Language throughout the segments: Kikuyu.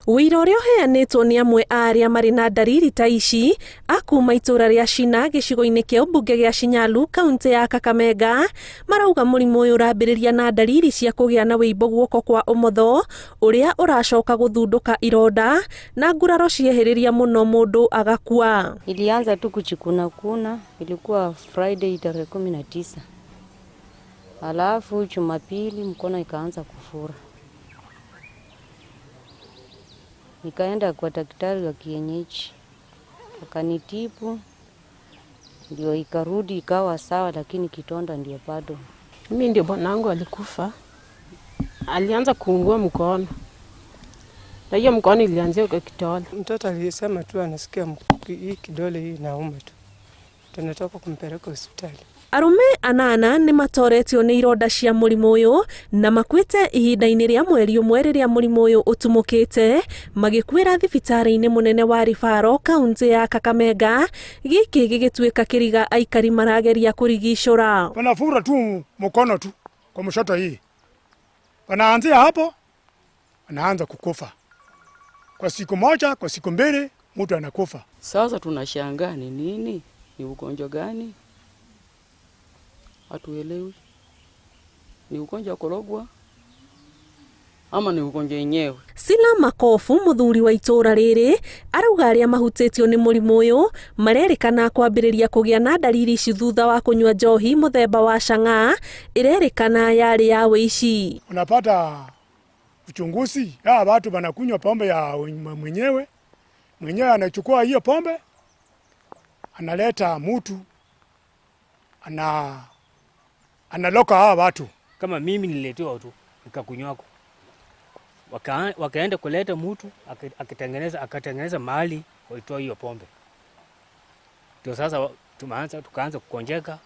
Ũira ũrĩa ũheanĩtwo nĩ amwe a arĩa marĩ na ndariri ta ici a kuma itũra rĩa Shina gĩcigo-inĩ kĩa ũmbunge gĩa Shinyalu kaunti ya Kakamega marauga mũrimũ ũyũ ũrambĩrĩria na ndariri cia kũgĩa na wĩimbo guoko kwa ũmotho ũrĩa ũracoka gũthundũka ironda na nguraro ciehĩrĩria mũno mũndũ agakua. Ilianza tu kujikuna kuna, ilikuwa Friday tarehe 19, alafu Jumapili mkono ikaanza kufura, nikaenda kwa daktari wa kienyeji akanitibu, ndio ikarudi ikawa sawa, lakini kidonda ndio bado. Mimi ndio bwanangu alikufa, alianza kuungua mkono na hiyo mkono ilianzia kwa kidole. Mtoto alisema tu anasikia hii kidole hii inauma tu, tunataka kumpeleka hospitali. Arũme anana nĩ matoretio nĩ ironda cia mũrimũ ũyũ na makuĩte ihinda-inĩ rĩa mweri ũmwe rĩrĩa mũrimũ ũyũ ũtumũkĩte, magĩkuĩra thibitarĩ-inĩ mũnene wa Rifaro kaunti ya Kakamega, gĩkĩ gĩgĩtuĩka kĩriga aikari marageria kũrigicũra. Wanafura tu mkono tu kwa mshoto hii, wanaanzia hapo, wanaanza kukufa kwa siku moja, kwa siku mbili, mtu anakufa. Sasa tunashangaa ni nini? Ni ugonjwa gani? Hatuelewi. Ni ugonjwa wa kurogwa ama ni ugonjwa yenyewe? Sila Makofu mũthuri wa itũũra rĩrĩ arauga arĩa mahutĩtio nĩ mũrimũ ũyũ marerĩkana kwambĩrĩria kũgĩa na ndariri ici thutha wa kũnyua njohi mũthemba wa chang'aa ĩrerĩkana yarĩ ya wĩici. Unapata uchunguzi, hawa watu wanakunywa pombe ya mwenyewe, mwenyewe anachukua hiyo pombe analeta mtu analoka hawa watu. Kama mimi nililetewa tu nikakunywako, wakaenda kuleta mtu akatengeneza mahali waitoa hiyo pombe, ndio sasa tukaanza kukonjeka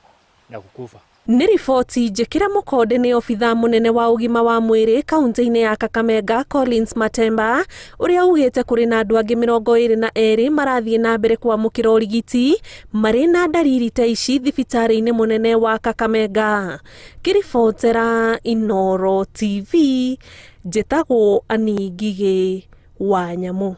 na kukufa. Nĩ riboti njĩkĩre mũkonde nĩ obithaa mũnene wa ũgima wa mwĩrĩ kaunti-inĩ ya Kakamega Collins Matemba ũrĩa ugĩte kũrĩ na andũ angĩ 22 marathiĩ na mbere kwamũkĩra ũrigiti marĩ na ndariri ta ici thibitarĩ-inĩ mũnene wa Kakamega. Ngĩribotera Inooro TV njĩtagwo Annie Ngigĩ wa Nyamũ.